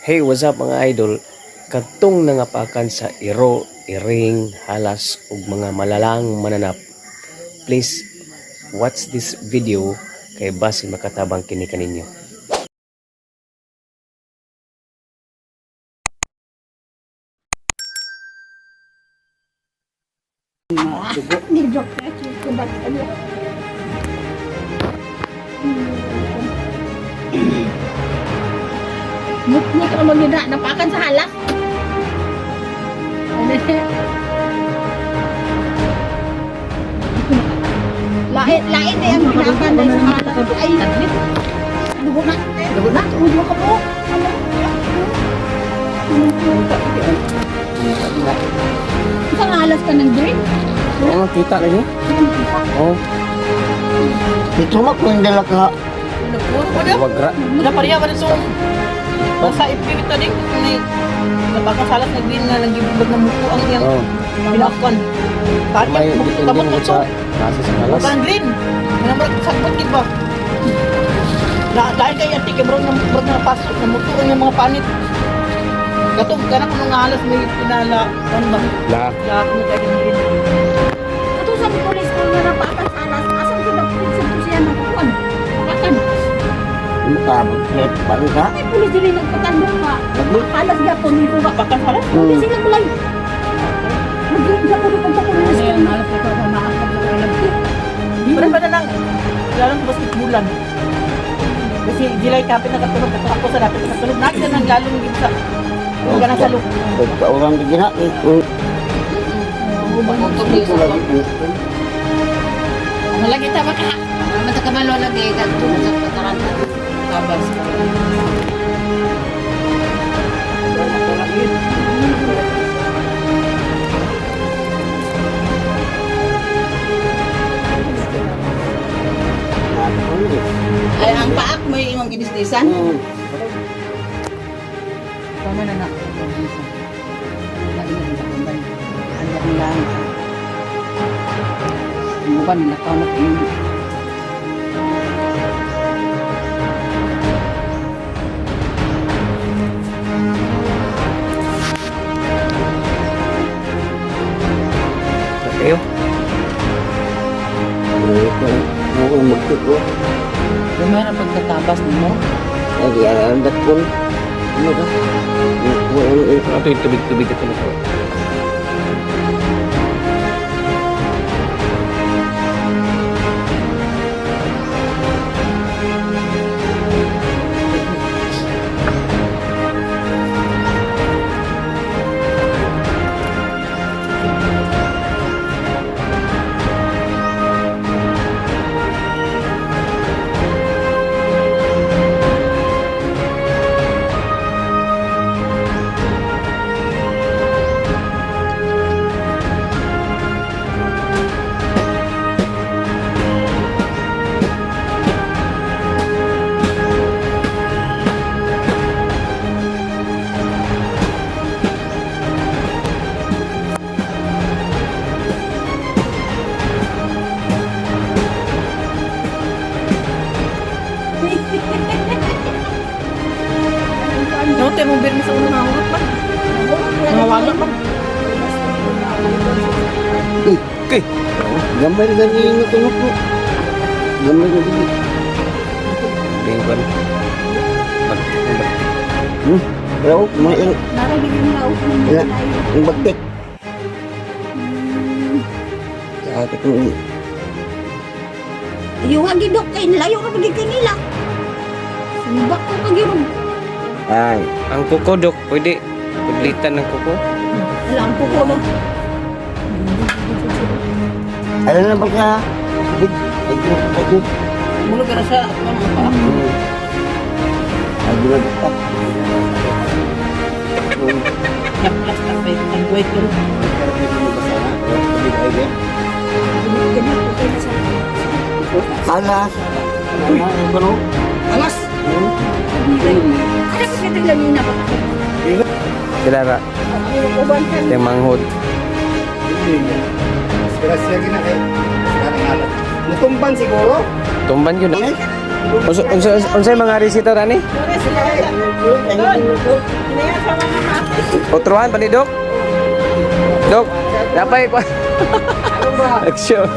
Hey, what's up, mga idol? Katong nangapakan sa iro, iring, halas ug mga malalang mananap. Please watch this video kay basin makatabang kini kaninyo. Ni joke ka, ano. Mut-mut ang mga napakan sa halas. Lain, lain eh ang pinakan dahil sa halas. Ay, dugo na. Dugo na. Dugo ka po. Ano? Isang halas ka ng drink? Oo, kita na niyo. Oh, Ito mo kung dala ka. wagra. Wala pa riya, wala itong sa ipimit na din. May napakasalas na green nga nagibag na muko ang iyang Oh, pinakon. may Kanya, depende kamot mo na ito. sa nasa sa halas. Parang green. Wala mo sakot gid ba? Na, dahil kay ati kay murag na murag na pasok na muto ang iyang mga panit. Katong kanak nung halas may pinala ano ba? La, Lahat mo kay green. Ato sa pulis ko nga napakan sa alas, asan sa dapit sa to siya nakukuan? Pakan. Mukabot na parang ka. Ay, pulis dili nagpatandok pa. Alas gyapon ni ko ba? Bakan halas. Pulis sila kulay. Magyapon ko pa pulis ko. Alas ko pa maakap sa kalabti. Wala pa na lang lalong basketbulan. Kasi July kapit nakatulog, katulog ako sa dapat nakatulog. Nakita nang lalong gid sa ka na sa loob. Pagkaurang ka gina. Ito lagi. Wala kita maka mata kabalo lagi kadto sa pataranta. Tabas. Ay ang paak mo yung imong gibisnisan. Tama na na. Ang lang. Mo ba nila ka na kayo? Kayo. Ako magtuko. Gamay na pagkatabas nimo. Ay, di alam dakpon. Ano ba? Ato yung tubig-tubig ito na to. No, tayo mong birmi sa unang nangurot pa. Nawala pa. Okay. Gamay na gani yung tunog ko. Gamay na gani. Lingkon. Bagtik ng bagtik. Pero, mga yung Naragiging na ako ng Wala. Yung bagtik. Sa akin kong Ayuha gidok kay layo ka pagid kay nila. Sumbak ko pagyurog. Ay, Ang kuko, dok, pwede. Pudlitan ng kuko. Wala ang kuko mo. ano na ba siya? Tubig. Ay, ay, ay. Mulog ka na siya. Ano ang paak. Ay, ginagawa. Naplas na pa yung tagway ko. Ganyan ko kay nasa. Alas. Ano? Alas! Ano pa kitang lamina pa? Kilara, Uban ka. yung manghod. Disgrasya gina kay. Natumban siguro. Tumban yun. Eh? Unsay mga resita rani? Otruhan pa ni Dok? Dok, napay ko. Action.